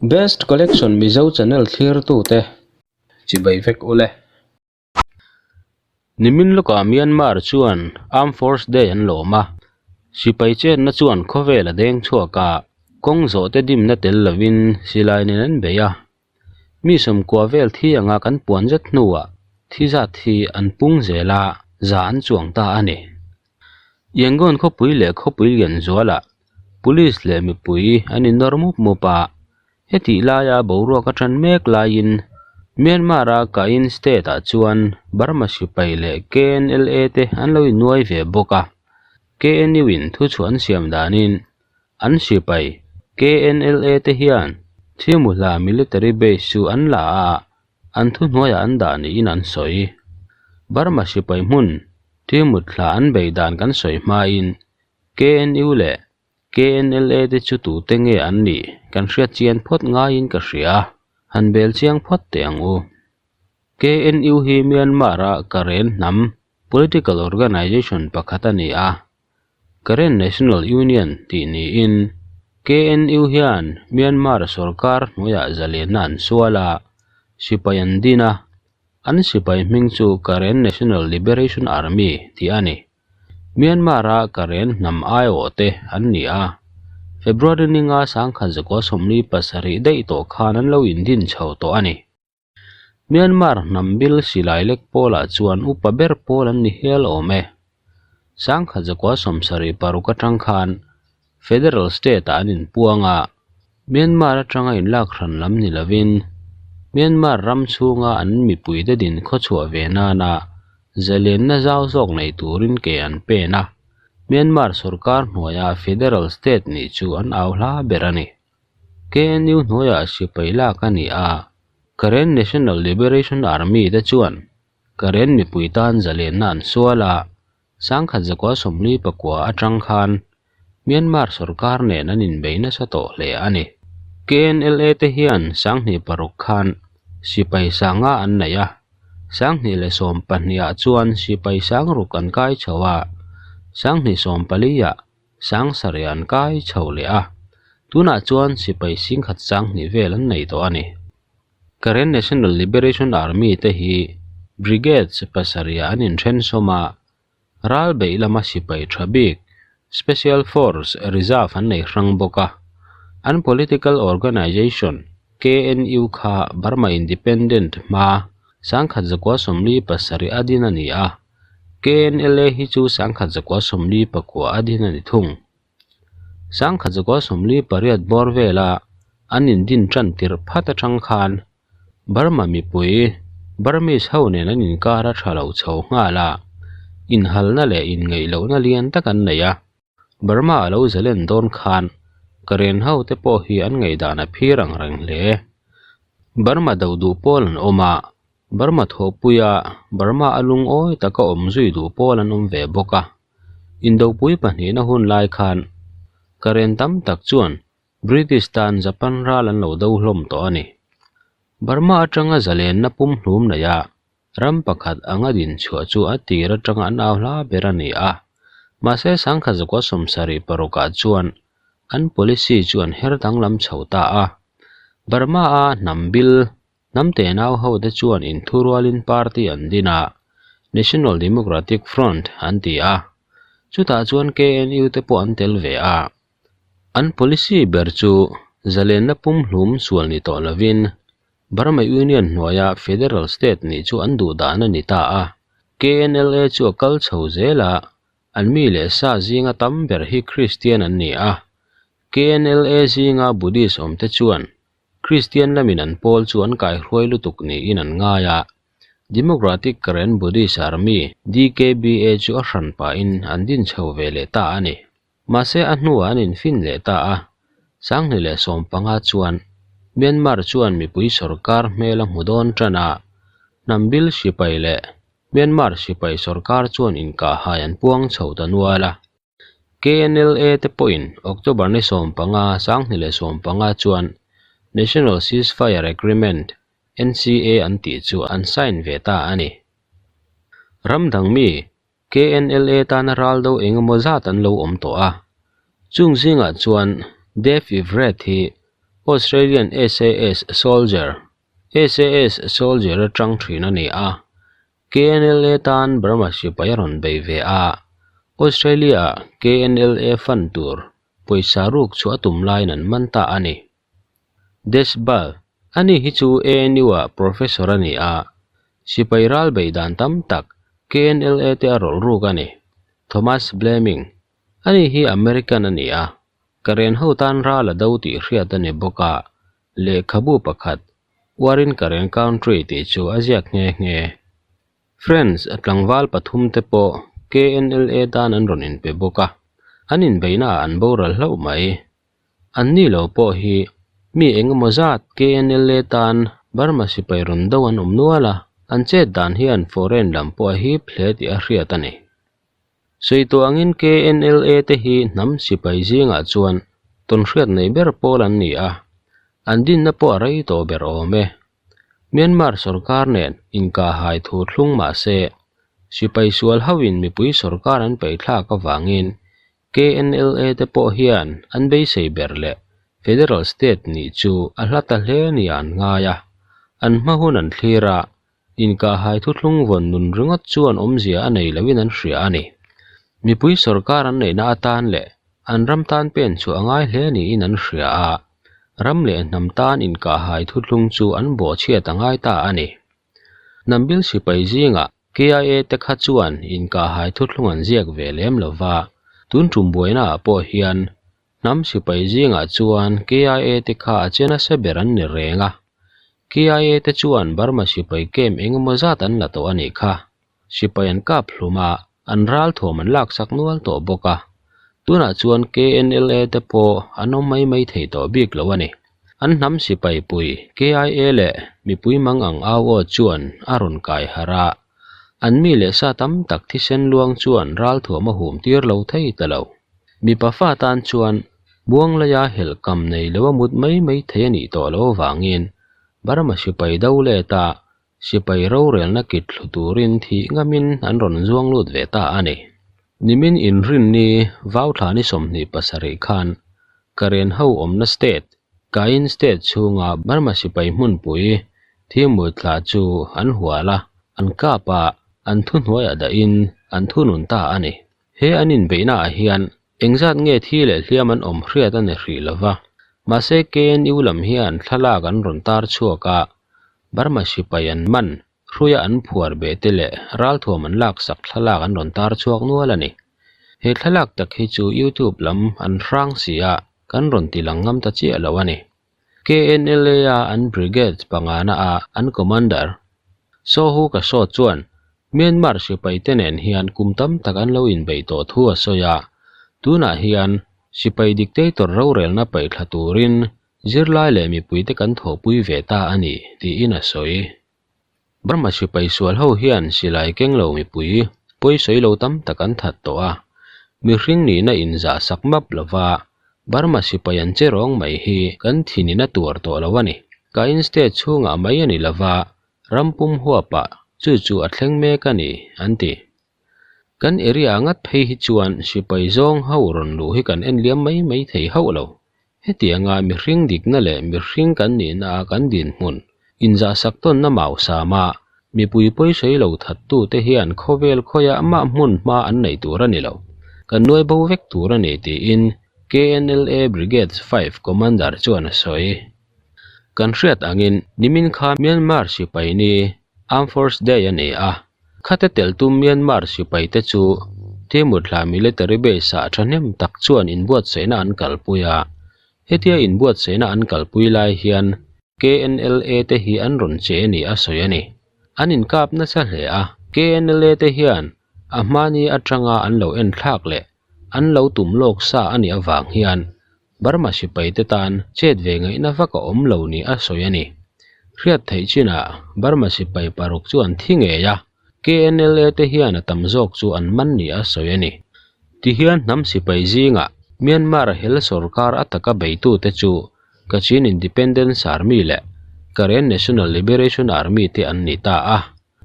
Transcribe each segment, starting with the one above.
Best Collection Mizo channel thlirtute chibai vek ule. Nimin lawkah Myanmar chuan Armed Force Day an lawm a, sipai chenna chuan khawvel a deng chhuak a, kawng zawhte dimna tel lovin silai nen an bei a. Mi sawmkua vel thi anga kan puan zet hnuah thi zat hi an pung zel a, za an chuang ta a ni. Yangon khawpui leh khawpui lian zualah Police leh mipui an innawr mup mup a, Hetih laia boruak a tan mek laiin Myanmar-a Kayin State-ah chuan Burma sipai leh KNLA te an lo innuai ve bawk a. KNU-in thuchhuah an siam danin an sipai KNLA te hian Thimuhla military base chu an la a, an thuhnuaiah an dah niin an sawi. Burma sipai hmun Thimuthla an bei dan kan sawi hmain KNU leh KNLA te chu tute nge an nih kan hriat chian phawt ngaiin ka hria, han bel chiang phawt teh ang u. KNU hi Myanmar-a Karen hnam political organization pakhat a ni a, Karen National Union tih niin KNU hian Myanmar sorkar hnuaiah zalenna an sual a, sipai an din a, an sipai hming chu Karen National Liberation Army tih a ni. Myanmar-a Karen hnam aiawh te an ni a, February ninga sangkhat zakua 47 daih tawh khan an lo indin chho tawh a ni. Myanmar hnam bil silai lek pawlah chuan upa ber pawl an ni hial awm e. Sangkhat zakua 76 atang khan Federal State-ah an inpuang a, Myanmar atanga inlak hran lam ni lovin Myanmar ram chhunga an mipuite din khawchhuah ve nana zalenna zau zawk nei turin ke an pen a, Myanmar sorkar hnuaia Federal State nih chu an au hla ber a ni. KNU hnuaiah sipai lak a ni a, Karen National Liberation Army te chuan Karen mipui tan zalenna an sual a, Sangkhat zakua 49 atang khan Myanmar sorkar nen an inbei nasa tawh hle a ni. KNLA te hian 2006 khan sipai sanga an nei a, 2012 ah chuan sipai sangruk an kai chho a, 2014 ah sangsarih an kai chho leh a, tunah chuan sipai singkhat 20 vel an nei tawh a ni. Karen National Liberation Army te hi brigades pasarihah an inthen sawm a, ral beih lama sipai tha bik Special Force Reserve an nei hrang bawk a. An political organization KNU kha Burma Independent hma 1977 a din a ni a, KNLA hi chu 1999 a din a ni thung. 1948 bawr vela an indin tan tirh phat atang khan Burma mipui Burmese ho nen an inkar a tha lo chho nghal a, inhalna leh inngaihlohna lian tak an nei a. Burma a lo zalen dawn khan Karen ho te pawh hi an ngaihdan a phir ang reng hle. Burma do duh pawl an awm a, Burma thawhpuia Burma a lungawi taka awm zui duh pawl an awm ve bawk a. Indopui pahnihna hun lai khan Karen tam tak chuan British tan Japan ral an lo do hlawm tawh a ni. Burma atanga zalenna pumhlum neia ram pakhat anga din chhuah chu a tir atanga an au hla ber a ni a. Mahse sangkhat zakua 76 ah chuan an policy chu an her danglam chho ta a. Burma-a hnam bil Hnam tenau hote chuan inthurualin party an din a, National Democratic Front an ti a, chutah chuan KNU te pawh an tel ve a. An policy ber chu zalenna pumhlum sual ni tawh lovin Burma Union hnuaia Federal State nih chu an duh dan a ni ta a. KNLA chu a kal chho zel a, an mi leh sa zinga tam ber hi Kristian an ni a. KNLA zinga Buddhist awmte chuan Kristian lamin an pawl chu an kaihruai lutuk niin an ngai a, Democratic Karen Buddhist Army, DKBA, chu a hran pahin an din chho ve leh ta a ni. Mahse a hnuah an infin leh ta a, 2015 chuan Myanmar chuan mipui sorkar hmel a hmu dawn tan a, hnam bil sipai leh Myanmar sipai sorkar chuan inkahhai an puang chho ta nual a. KNLA te pawhin October ni 15, 2015 chuan National Ceasefire Agreement, NCA, an tih chu an sign ve ta a ni. Ram dang mi KNLA tana ral do eng emaw zat an lo awm tawh a, chung zingah chuan Dave Ivret hi Australian SAS soldier, SAS soldier atang thin a ni a. KNLA tan Burma sipai a rawn bei ve a. Australia-ah KNLA fund tur pawisa ruk chu a tum laiin an man ta a ni. Desbal, Ani hi chu ANU-ah professor a ni a, sipai ral beih dan tam tak KNLA te a rawlh ruk a ni. Thomas Blaming, Ani hi American a ni a, Karen ho tan ral a do tih hriat a ni bawk a, lehkhabu pakhat War in Karen Country tih chu a ziak nghe nghe. Friends a tlangval pathum te pawh KNLA tan an rawn inpe bawk a, an inbeihna ah an boral hlauh mai. An ni lo pawh hi mi eng emaw zat KNLA tan Burma sipai rawn do an awm nual a, an chet dan hian foreign lam pawh a hip hle tih a hriat a ni. Sawi tawh angin KNLA te hi hnam sipai zingah chuan tawnhriat nei ber pawl an ni a, an dinna pawh a rei tawh ber awm e. Myanmar sorkar nen inkahhai thu thlung mah se, sipai sual hoin mipui sorkar an peihthlak avangin KNLA te pawh hian an beisei ber leh Federal State nih chu a hla ta hle nia an ngai a, an hma hun an thlir a, inkahhai thuthlung vawn nun ringawt chuan awmzia a nei loin an hria a ni. Mipui sorkar an neihna atan leh an ram tan pen chhuah a ngai hle niin an hria a, ram leh hnam tan inkahhai thuthlung chu an bawhchhiat a ngai ta a ni. Hnambil sipai zingah KIA te kha chuan inkahhai thuthlung an ziak ve lem lo va, tun tum buainaah pawh hian hnam sipai zingah chuan KIA te kha a che nasa ber an ni reng a. KIA te chuan Burma sipai camp eng emaw zat an la tawh a nih kha. Sipai an kap hlum a, an ralthuam an laksak nual tawh bawk a. Tunah chuan KNLA te pawh an awm mai mai thei tawh bik lo a ni. An hnam sipai pui KIA leh mipui mang ang au aw chuan a rawn kai harh a, an mi leh sa tam tak thisen luang chuan ralthuam a hum tir lo thei ta lo. Mipa fa tan chuan Buanglaia helh kam nei lo a mut mai mai thei a nih tawh lo avangin Burma sipai do let a Sipai rorelna kit thlu turin thih ngamin an rawn zuang lut ve ta a ni. Nimin inrinni Vauthla ni 27 khan Karen ho awmna state, Kayin state chhunga Burma sipai hmunpui Thimutla chu an hual a, an kap a, an thuhnuaiah dahin an thunun ta a ni. He an inbeihnaah hian engzat nge thi leh hliam an awm hriat a ni hrih lo va, mahse KNU lam hian thlalak an rawn tar chhuak a, Burma sipai an man, hruia an phuar beh te leh ralthuam an laksak thlalak an rawn tar chhuak nual a ni. He thlalak tak hi chu YouTube lam an hrang si a, kan rawn ti lang ngam ta chiah lo a ni. KNLA-a an brigade pangana a an commander, Sohu Kasaw chuan Myanmar sipaite nen hian kum tam tak an lo inbeih tawh thu a sawi a, tunah hian sipai dictator rorelna paihthla turin zirlai leh mipuite kan thawhpui ve ta a ni, tiin a sawi. Burma sipai sual ho hian silai keng lo mipui pawi sawi lo tam tak an that tawh a, mihring nihna inzah sak map lova Burma sipai an che rawng mai hi kan thinin a tuar tawh lo a ni. Kayin state chhungah mai a ni lova, ram pum huapah chu chu a thleng mek a ni, an ti. Kan area ngat phei hi chuan sipai zawng ho rawn luh hi kan en liam mai mai thei hauh lo. Hetianga mihring dikna leh mihring kan nihna a kan dinhmun inzahsak tawnna mausama mipui pawisawi lo thattute hian khawvel khawiah mah hmun hma an nei tur a ni lo. Kan nuai bo vek tur a ni tiin KNLA Brigade Five Commander chuan a sawi. Kan hriat angin nimin kha Myanmar sipai ni Armed Force Day a ni a, Khate tel tum Myanmar sipaite chu Timutla Military Base-ah thahnem tak chuan inbuatsaihna an kalpui a. Hetia inbuatsaihna an kalpui lai hian KNLA te hi an rawn che ni a sawi a ni. An inkap nasa hle a, KNLA te hian a hmani atanga an lo enthlak leh an lo tum lawk sa a nih avang hian Burma sipaite tan chet ve ngaihna vak a awm lo ni a sawi a ni. Hriat theih chinah Burma sipai paruk chu an thi ngei a, KNLA te hian a tam zawk chu an man ni a sawi a ni. Tihian hnam sipai zingah Myanmar hel sorkar a taka beitute chu Kachin Independence Army leh Karen National Liberation Army te an ni ta a.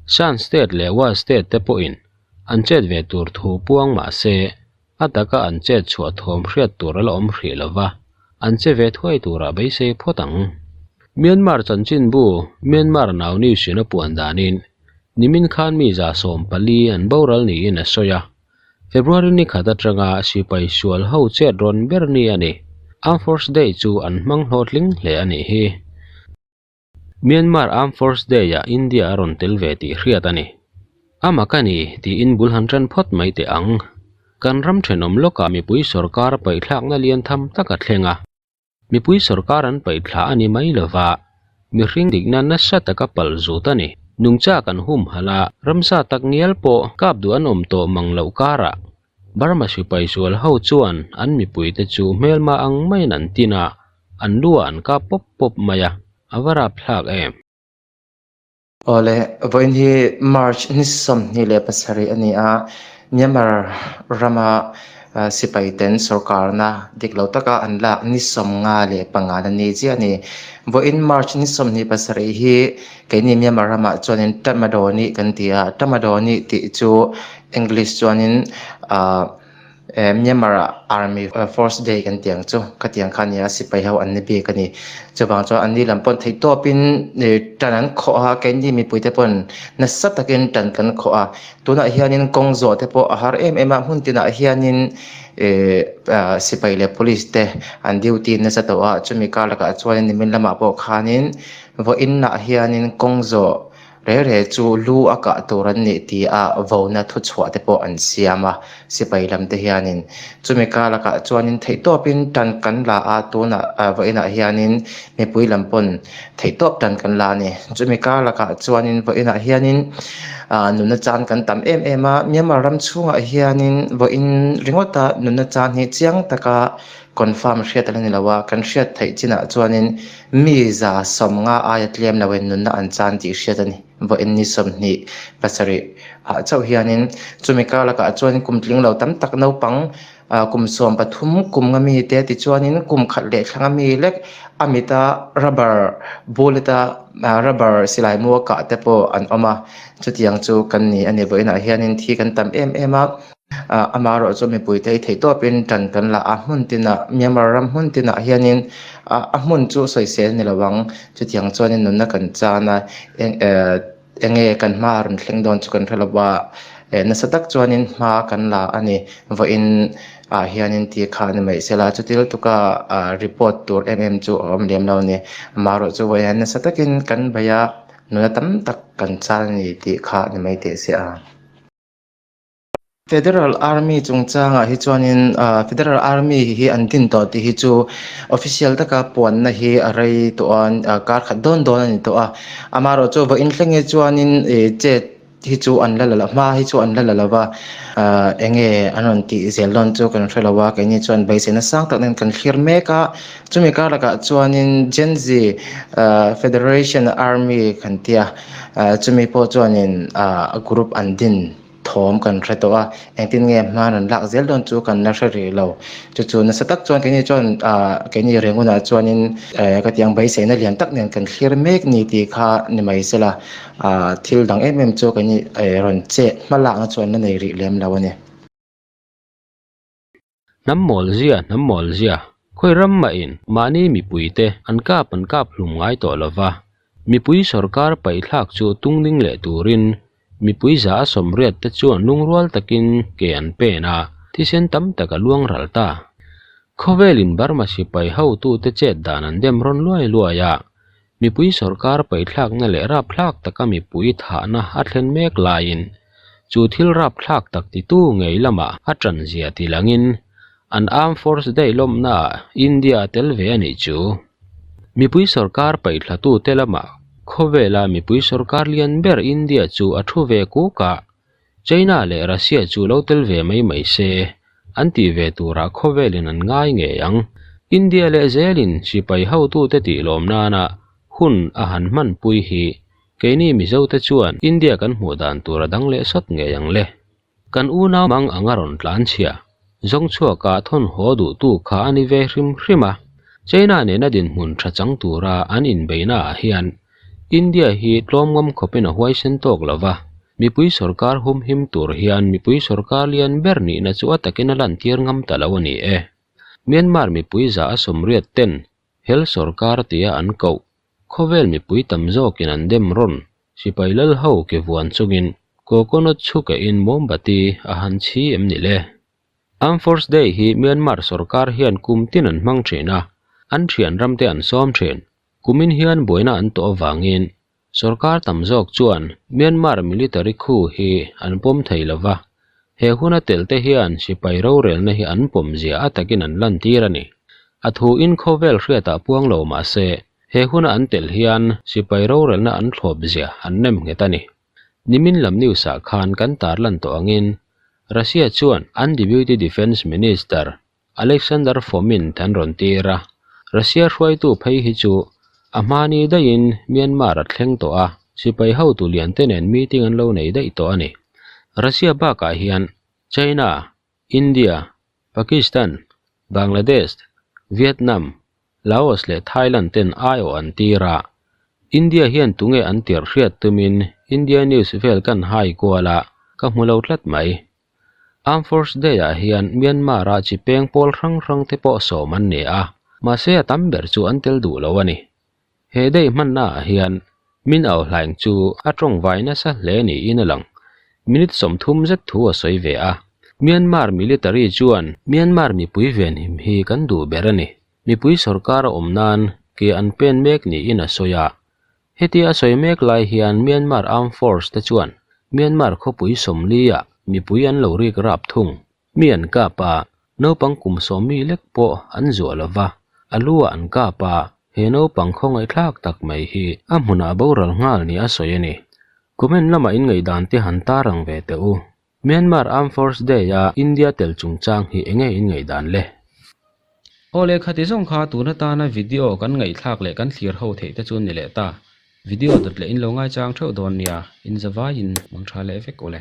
Shan State leh Wa State te pawhin an chet ve tur thu puang mah se, a taka an chet chhuah thuam hriat tur a la awm hrih lo va. An che ve thuai turah beisei phawt ang. Myanmar chanchinbu Myanmar Now News in a puan danin nimin khan mi 140 an boral niin a sawi a. February ni khat atanga sipai sual ho chet rawn ber ni a ni. Armed Force Day chu an hmang hlawhtling hle a nih hi. Myanmar Armed Force Day-ah India a rawn tel ve tih hriat a ni. A mak a ni, tiin bul han tan phawt mai teh ang. Kan ram thenawm lawkah mipui sawrkar paihthlakna lian tham tak a thleng a. Mipui sawrkar an paihthla a ni mai lova, mihring dikna nasa taka palh zut a ni. Nungcha kan humhalh a, ramsa tak ngial pawh kap duh an awm tawh mang loh karah Burma sipai sual ho chuan an mipuite chu hmelma ang maiin an tin a, an lu ah an kap pawp pawp mai a, a va rapthlak em? Awle, vawiin hi March ni 27 a ni a, Myanmar rama sipaiten sorkarna dik lo taka an lak ni 55 na ni chiah a ni. Vawiin March ni 27 hi keini Myanmar ramah chuanin Tamadawni kan ti a, Tamadawni tih chu English chuanin ahh Myanmar ah Army Force Day kan tih ang chu khatiang kha a ni a, sipai ho an ni bik a ni. Chuvang chuan an ni lam pawn theihtawpin tan an khawh a, keini mipui te pawn nasa takin tan kan khawh a. Tunah hianin kawng zawh te pawh a har em em a, hmun tinah hianin sipai leh police te an duty nasa tawh a, chumi kar lakah chuanin nimin lamah pawh khanin vawiinah hianin kawng zawh Re re chu lu a kah tur an nih ti a vona thuchhuah te pawh an siam a, sipai lam te hianin. Chumi kar lakah chuanin theihtawpin tan kan la a, tunah vawiinah hianin mipui lam pawn theihtawp tan kan la a ni. Chumi kar lakah chuanin vawiinah hianin nunna chan kan tam em em a, Myanmar ram chhungah hianin vawiin ringawta nunna chan hi chiang taka confirm hriat a la ni lo a, kan hriat theih chinah chuanin Mi 150 aia tlem loin nunna an chan tih hriat a ni. Vawiin ni 27 ah chauh hianin chumi kar lakah chuan kum tling lo tam tak naupang kum 13 kum nga mi te tichuanin kum khat leh thla nga mi lek a mita rubber bullet a rubber silai mu a kah te pawh an awm a, chutiang chu kan ni a ni. Vawiinah hianin thi kan tam em em a. Amaherawh chu mipuite hi theihtawpin tan kan la a, hmun tinah Myanmar ram hmun tinah hianin a hmun chu sawisel a ni lo ang. Chutiang chuanin nunna kan chan a, eng nge kan hma a rawn thleng dawn chu kan hre lo va, nasa tak chuanin hma kan la a ni. Vawiin ah hianin tih kha a ni mai se la, chuti lutuka report tur em em chu a awm lem lo a ni. Amaherawh chu vawiin nasa takin kan bei a, nunna tam tak kan chan a ni tih kha a ni mai teh se a. Federal Army chungchangah hi chuanin Federal Army hi an din tawh tih hi chu official taka puanna hi a rei tawh a, kar khat dawn dawn a ni tawh a. Amaherawh chu vawiin thleng hi chuanin chet hi chu an la la lo, hma hi chu an la la lo va, eng nge an rawn tih zel dawn chu kan hre lo a, keini chuan beiseina sang tak nen kan thlir mek a. Chumi kar lakah chuanin Gen Z Federation Army kan tia, chumi pawh chuanin group an din. Thawm kan hre tawh a, engtin nge hma an lak zel dawn chu kan la hre rih lo. Chu chu nasa tak chuan keini chuan ah keini Rangoon ah chuanin eh ka tiang beiseina lian tak nen kan thlir mek ni tih kha ni mai sela ah thil dang em em chu keini eh rawn chet hma lakna chu an la nei rih lem lo a ni. Hnam mawlzia, hnam mawlzia, khawi ram mahin mahni mipuite an kap an kap hlum ngai tawh lo va, mipui sawrkar paihthlak chu tungding leh turin mipui 180 te chuan lungrual takin ke an pen a, thisen tam tak a luang ral ta. Khawvelin Burma sipai hotute chet dan an dem rawn luai luai a, Mipui sawrkar paihthlakna leh rapthlak taka mipui thahna a thlen mek laiin chu thil rapthlak tak titu ngei lamah a tan zia ti langin an Armed Force Day lawmnaah India a tel ve a nih chu. Mipui sawrkar paihtlatute lamah khawvela mipui sawrkar lian ber India chu a thu ve kuk a, China leh Russia chu lo tel ve mai mai se, an tih ve turah khawvelin an ngai ngei ang. India leh zelin sipai hotute tih lawm nana hun a han hmanpui hi keini Mizote chuan India kan hmuh dan tur a dang leh sawt ngei ang le. Kan unau mang anga rawn tlan chhia, zawng chhuaka thawn haw duhtu kha a ni ve hrim hrim a. China nena dinhmun tha chang tura an inbeihnaah hian India hi tlawm ngam khawpin a huaisen tawk lo va, mipui sawrkar humhim tur hian mipui sawrkar lian ber nihna chu a takin a lantir ngam ta lo a ni e. Myanmar mipui 180 ten hel sorkar tia an koh, khawvel mipui tam zawkin an dem rawn, sipai lal ho ke vuan chungin coconut chhukehin mombati a han chhi em ni le? Armed Force Day hi Myanmar sorkar hian kum tin an hmang thin a, an thian ramte an sawm thin. Kumin hian buaina an tawh avangin Sorkar tam zawk chuan Myanmar military khu hi an pawm thei lo va, he huna tel te hian sipai rorelna hi an pawm zia a takin an lantir a ni. A thu in khawvel hriatah puang lo mah se, he huna an tel hian sipai rorelna an thlawp zia an nem nghet a ni. Nimin lam news ah khan kan tarlan tawh angin Russia chuan an Deputy Defence Minister Alexander Fomin an rawn tir a, Russia hruaitu phei hi chu a hmani daihin Myanmar a thleng tawh a, sipai hotu lian te nen meeting an lo nei daih tawh a ni. Russia bakah hian China, India, Pakistan, Bangladesh, Vietnam, Laos leh Thailand ten aiawh an tir a, India hian tunge an tirh hriat tumin India news vel kan hai kual a, ka hmu lo tlat mai. Armed Force Day-ah hian Myanmar-a chi peng pawl hrang hrang te pawh sawm an ni a, mahse a tam ber chu an tel duh lo a ni. He day hmannaah hian Min Aung Hlaing chu a tawngvai nasa hle niin a lang. Minute 30 zet thu a sawi ve a. Myanmar military chuan Myanmar mipui venhim hi kan duh ber a ni. Mipui sorkar a awm nan ke an pen mek niin a sawi a. Hetia a sawi mek lai hian Myanmar Armed Force te chuan Myanmar khawpui 40 ah mipui an lo rik rap thung. Mi an kap a, naupang kum 10 mi lek pawh an zuah lo va, a lu ah an kap a, he naupang khawngaihthlak tak mai hi a hmunah boral nghal nia a sawi a ni. Comment lamah in ngaihdan te han tar ang ve teh u. Myanmar Armed Force Day a India tel chungchang hi enge in ngaihdan le? Aw le khati zawng kha tun atana video kan ngaihthlak leh kan thlir ho theih te chu ni leh ta. Video dawt leh in lo ngaichang theuh dawn nia, in zavaiin mang tha leh vek u le.